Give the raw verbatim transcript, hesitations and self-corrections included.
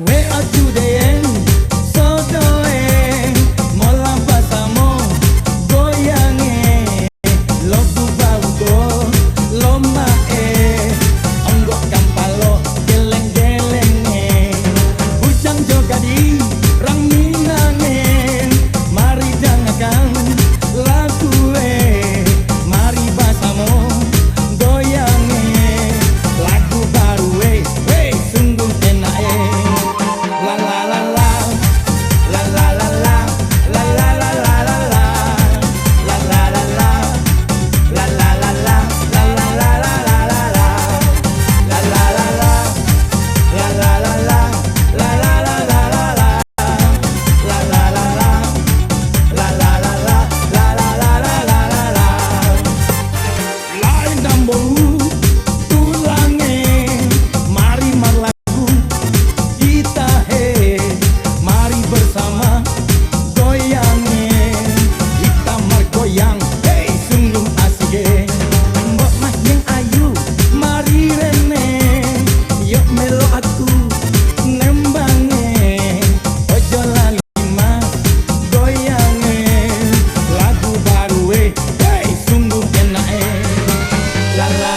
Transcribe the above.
Wê a tu de yen, sodo e, mola pasamo, goyang e, lo tu bauto, loma e, ongo kampalo, geleng geleng e, bujang jogadi, rang minang e, mari jangakan, lagu e, mari pasamo, goyang e, lagu baru e. Hey, sungguh enak eh. La la la la. La la la la. La la la la la la. La la la la. La la la la. La la la la la la la. La la la la. La la la la. La la la la la la. La la la la. La la la la. La la la la la la la. Lain dan bolu tulange, mari marlagu kita he, mari bersama goyange, kita margoyang, hey, sungguh asik e. Mbok mah yang ayu, mari rene, yok melo aku nembange, ojo lali. Mas goyang eh, lagu baru eh, hey, sungguh enak eh. La la